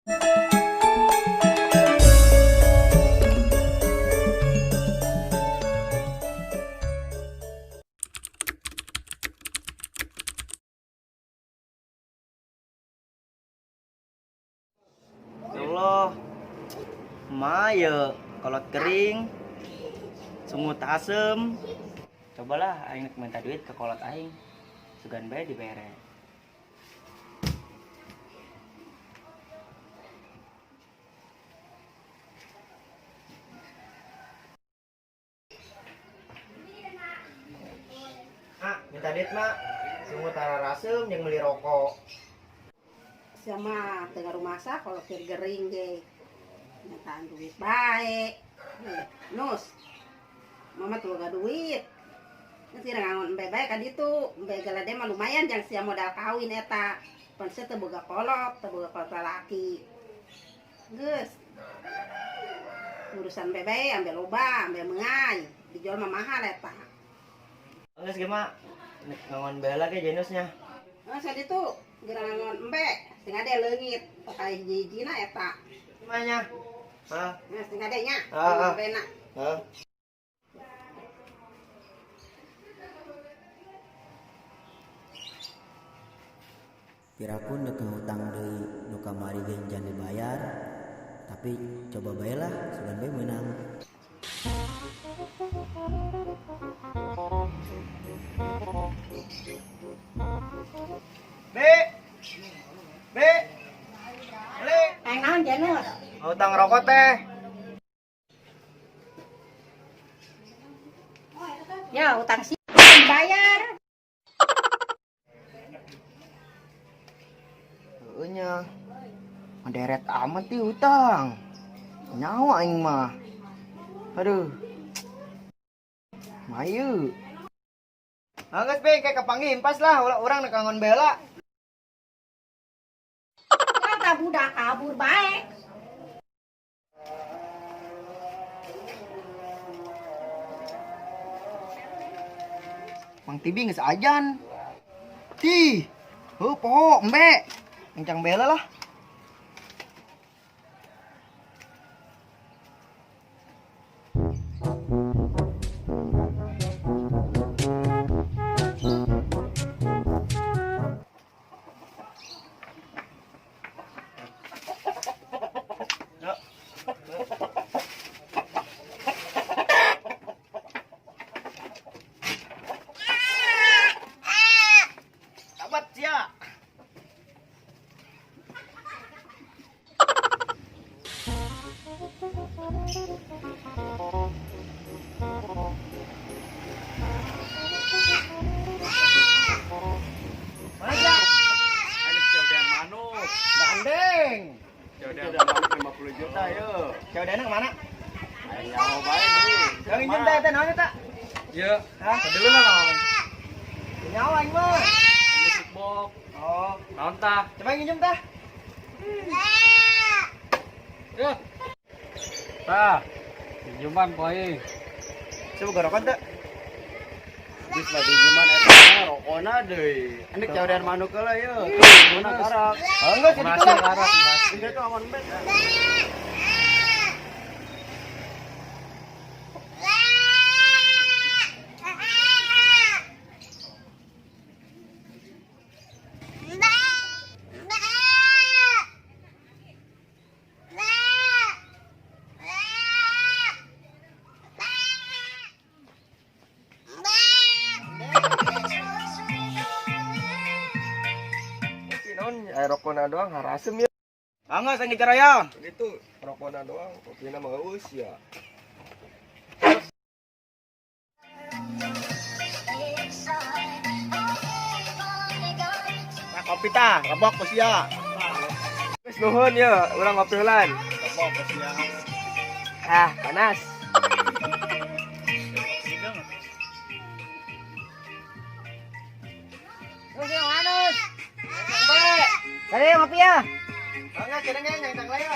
Ya Allah. Maya kolot kering. Sungut asem. Cobalah aing minta duit ke kolot aing. Sugan bae dibere. Ah, minta duit mak. Sungut rasem yang beli rokok. Sama tengah rumah sa kalau gering ge. Nyataan duit baik. Nus. Mama tuh gak duit. Nanti ngangon embe bae ka ditu. Embe galade mah lumayan jang sia modal kawin eta. Pan sia teu boga kolot, teu boga kolot lalaki. Geus. Urusan embe bae ambe loba, ambe meungai. Dijual mah mahal eta. Geus ge mak. Ngangon bela ge jenusnya. Geus ka ditu geura ngangon embe. Sing ade leungit, pakai hiji-hijina eta. Gimana? Hah? Nah, sing ade nya. Ah, ah. Embena. Hah? Piraku nek ngutang deui nu kamari ge can dibayar, tapi coba bae lah sugan bae meunang. B. B. Beli. Aing naon Jenus? Utang rokok teh. Ya, utang sih bayar. Heueuh nya. Ngederet amat ih utang. Nyawa aing mah. Aduh. Mayu. Angges be kayak kepanggih impas lah ulah urang nek ngangon bela. Kata budak kabur bae. Mang Tibi geus ajan. Ti. Heuh poho embe. Encang bela lah. Dapat sia. Mana sia? Ayo cewek manuk. Gandeng. Cewek manuk 50 juta yo. Cewek kemana? Ayo nyawa bae deui. Yang injem teh teh naon eta? Iya. Hah? Kedeuleu lah naon. Nyawa aing mah. Musik box. Oh, Naon tah? coba nginjem tah. Ya. Tah. Pinjeman ku aing. Coba gorokan teh. Geus lah pinjeman eta mah rokona deui. Endek cewek manuk heula yeuh. Rokona karak. Oh, enggak jadi Masih lah. karak. Enggak tuh awan bet. Naon aya rokona doang harasem ya. Angga sing dicaraya. Gitu rokona doang, kopina mah geus ya. Nah, kopi tah, rebok ku sia. Geus nuhun ya, urang ngopi heulan. Rebok ku sia. Ah, panas. Terus yang manus. Tadi ngopi ya. Enggak, kira nggak nyang ya.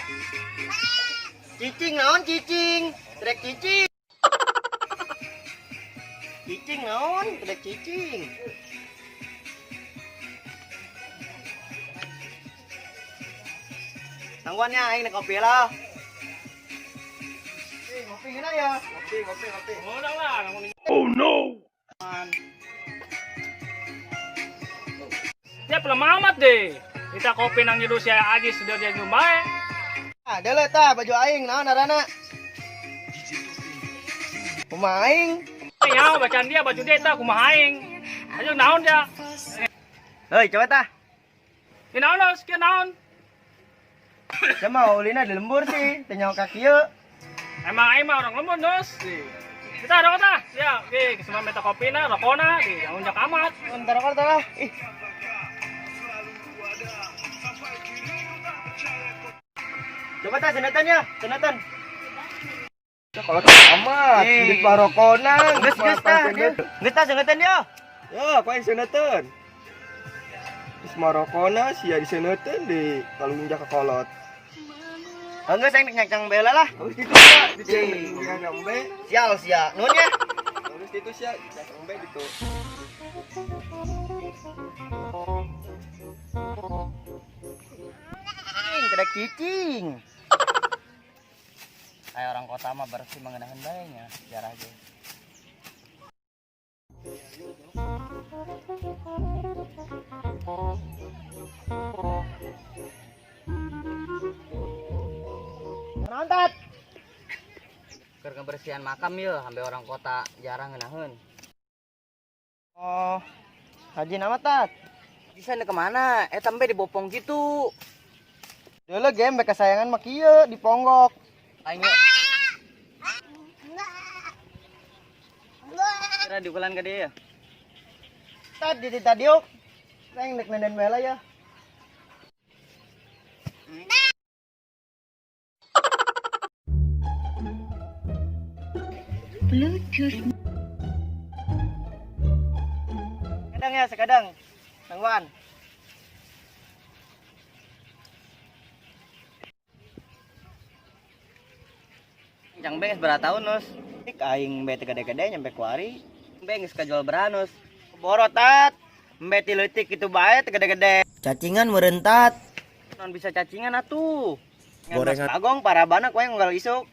Cicing naon cicing? Trek cicing. Cicing naon? Trek cicing. Tangguannya aing nek kopi lah. Ngopi ngena ya. Ngopi, ngopi, ngopi. Udah lah, ngomongin. Oh no. Ya pelemah amat deh. Kita kopi nang nyeduh si Aji sudah dia nyumbae. Ah, deuleu tah baju aing naon arana? Kumaha aing? Ya, bacaan dia baju dia eta kumaha aing. Ayo naon dia? Hei, coba tah. Ini naon los, kieu naon? Sama ulina di lembur sih, teu nyaho ka kieu. Emang aing mah orang lembur, Nus. Kita rokok tah. Ya, oke, semua minta kopi na, rokona, di yang unjak amat. Bentar rokok tah lah. Ih. Coba tah senetan ya, senetan. Kalau amat, duit barokona. Geus geus tah. Geus tah senetan ya. Ya, aku yang senetan. Geus marokona sia disenetan deh kalau injak ke kolot. Enggak saya nyacang bela lah. Harus itu sia, diceng nyambe. Sial sia, nuhun ya. Harus itu sia, nyambe gitu. Tidak cicing. Kayak orang kota mah bersih mengenakan baiknya sejarah ge. Nontat. Keur kebersihan makam yeuh, sampai orang kota jarang ngeunaheun. Oh, haji nama tat. Bisa nih kemana? Tambe dibopong gitu. Dulu game be kesayangan mah kieu diponggok. Aing yuk. Kira diukulan ke dia ya? Tat di tadiuk. Aing nek nenden bela ya. Bluetooth. Kadang ya, sekadang. Tangguan. Cang beng berapa tahun nus? Ik aing bete gede-gede nyampe kuari. Beng geus kajual beranus. Borotat. Bete leutik kitu bae teu gede-gede. Cacingan meureun tat. Non bisa cacingan atuh. Gorengan. Bagong parabana kowe unggal isuk.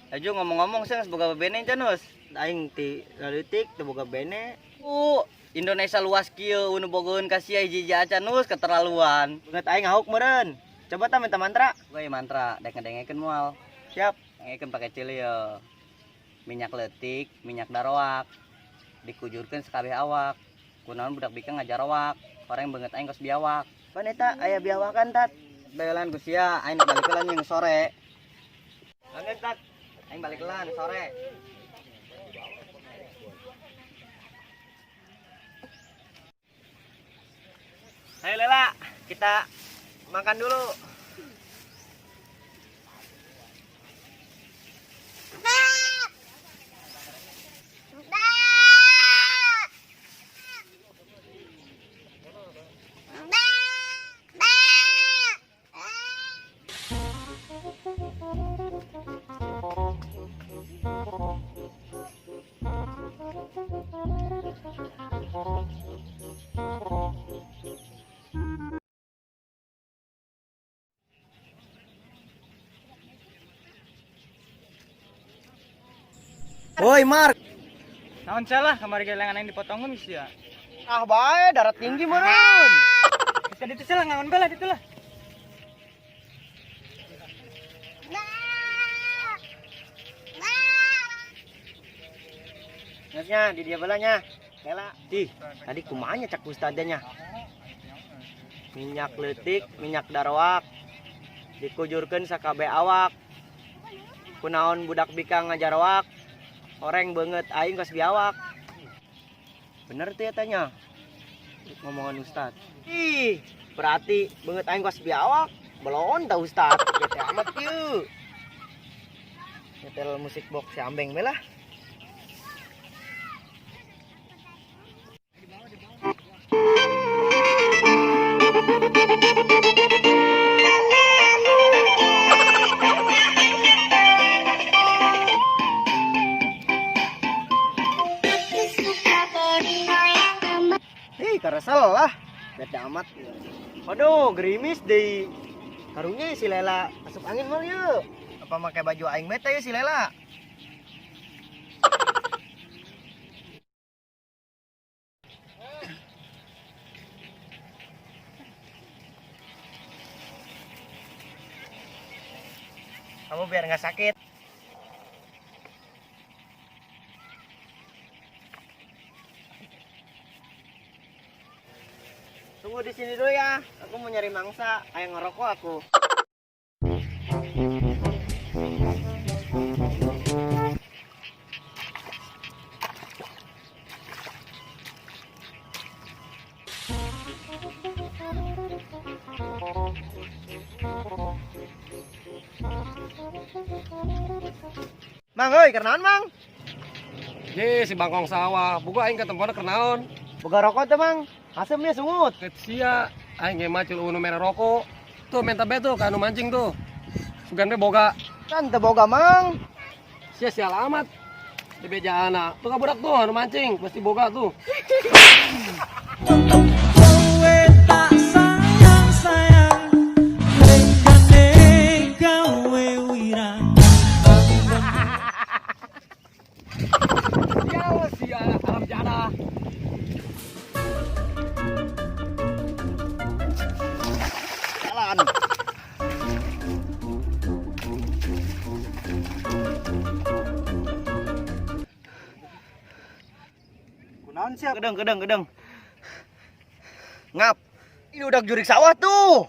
Aju ngomong-ngomong sih geus boga bebene can nus. Aing ti leutik teu boga bene. Indonesia luas kieu nu bogoeun ka sia hiji-hiji acan nus keterlaluan. Beungeut aing hauk meureun. Coba tah minta mantra. Gue mantra dek ngedengekeun moal. Siap. Ngedengekeun pake cili yo. Minyak leutik, minyak daroak. Dikujurkeun sakabeh awak. Kunaon budak bikang ngajaroak. Orang beungeut aing kos biawak. Pan eta aya biawakan tat. Baelan ku sia, aing balik lan yang sore. Banget tat. Aing balik lan sore. Ayo Lela, kita makan dulu. Woi Mark. Naon salah kamari gelengan aing dipotongkeun geus ya. Ah bae darat tinggi meureun. Bisa ditu salah ngangon bala ditu lah. Geusnya di dia belanya. Lela. Ih, tadi kumanya cak ustadnya. Minyak leutik, minyak daroak. Dikujurkeun sakabeh awak. Kunaon budak bikang ngajaroak. Oreng beungeut aing kos biawak. Bener tuh ya tanya. Ngomongan ustad. Ih, berarti beungeut aing kos biawak. Belon tah ustad. Bete amat kieu. Nyetel musik box si ambeng we lah. Ih, karesel lah. Bete amat. Waduh, gerimis deh. Karunya si Lela Masuk angin mal yuk. Apa pakai baju aing bete ya si Lela? Kamu biar nggak sakit. Tunggu di sini dulu ya. Aku mau nyari mangsa. Ayo ngerokok aku. Mang, oi, kernaon, Mang? Ye, si bangkong sawah. Buka aing ketempona kernaon. Boga rokok teh, Mang. Asemnya sungut. Sia, aing ge macul unu mere rokok. Tuh minta be tuh ka anu mancing tuh. Sugan be boga. Kan teu boga, Mang. Sia sial amat. Di bejaana. Tuh ka budak tuh anu mancing, pasti boga tuh. Sia, alam jadah. Jalan. Kunaon sia? Gedeng, gedeng, gedeng. Ngap. Ini udah jurik sawah tuh.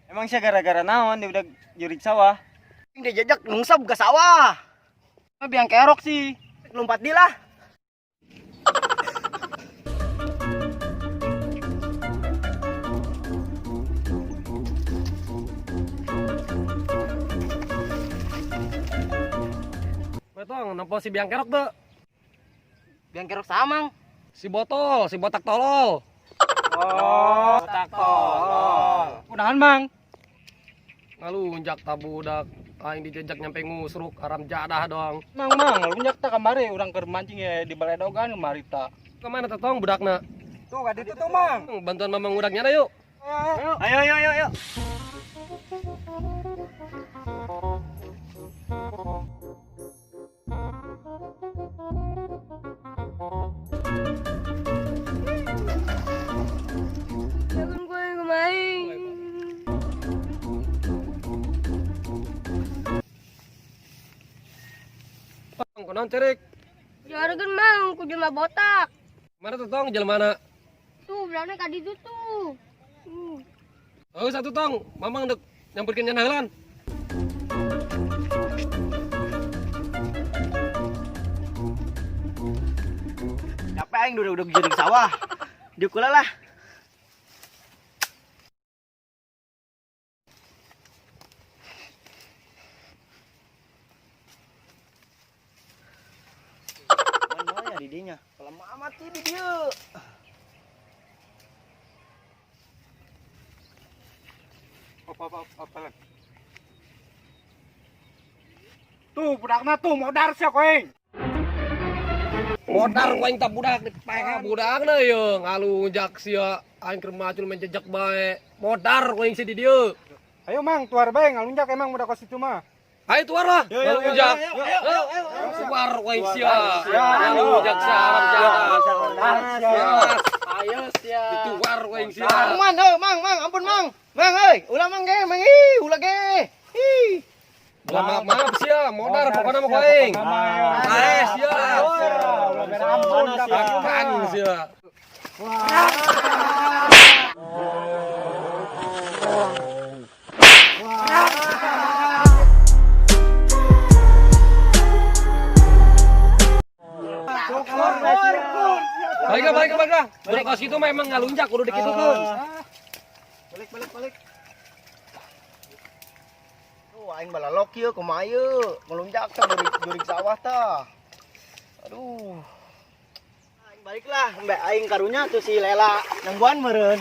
Emang sia gara-gara naon dia udah jurik sawah? Ini dia jejak nungsep ke sawah. Biang kerok sih. Lompat di lah. Tong, nempo si biang kerok tuh. Biang kerok samang. Si botol, si botak tolol. Oh, botak tolol. Kunaon, Mang? Ngalunjak ta budak, aing dijejak nyampe ngusruk haram jadah dong. Mang, Mang, ngalunjak ta kamari urang keur mancing ya di baledogan kamari ta. Kemana teh tong budakna? Tuh, ka ditu tuh, Mang. Bantuan mamang budaknya dah yuk. Ayo, ayo, ayo, ayo. Jangan gue main. Tong, kunaon cerik? Jargon Mang, ku jelema botak. Mana tuh tong jelema? Tuh, berani ka ditu tuh. Oh, satu tong, mamang dek nyamperkeun nya heula. Capek aing udah jurik sawah. Diukula lah. Mana ya didinya? Lama amat sih di dieu. Apa. Tuh budakna tuh modar sia koeng. Modar aing ta budak dipaeh budakna ye ngalunjak sia aing keur macul main jejak bae. Modar aing si di dieu. Ayo Mang, tuar bae ngalunjak emang budak kos itu mah. Ayo tuar lah. Ngalunjak. Tuar aing sia. Ngalunjak sia haram jadah. Ayo sia. Dituar aing sia. Mang, Mang, Mang, ampun Mang. Mang euy, ulah Mang ge, Mang ih, ulah ge. Ih. Maaf, maaf sia, modar pokoknya mah aing. Ae sia. Ampun Makan sia. Balik balik balik. Budak kos itu memang ngalunjak kudu dikitukeun. Balik balik balik. Tuh aing balalok ieu kumaha ieu? Ngelunjak tah jurik sawah tah. Aduh. Aing baliklah, mbak aing karunya tuh si Lela nungguan meureun.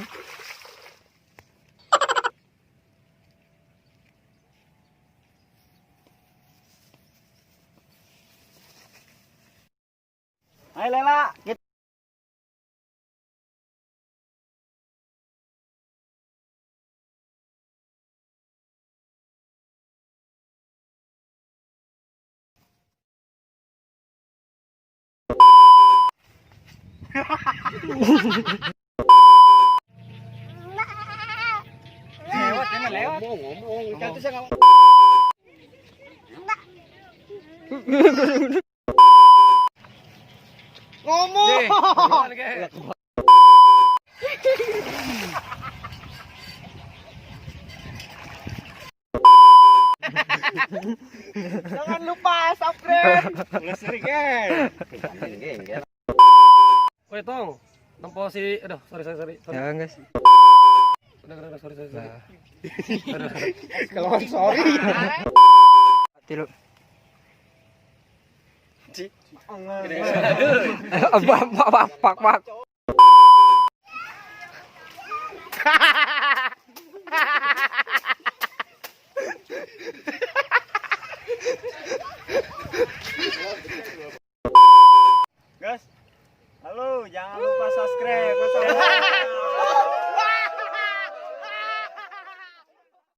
Ayo Lela, kita Lewat emang lewat. Ngomong, ngomong. Kan tuh saya ngomong. Ngomong. Jangan lupa subscribe. Ulah sering kan. Woi tong, nempo si, aduh, sorry sorry sorry. Sorry. Ya guys. Udah, udah, sorry sorry sorry. Kalau sorry. Tilu. Apa apa apa pak pak. Guys. Halo, jangan lupa subscribe.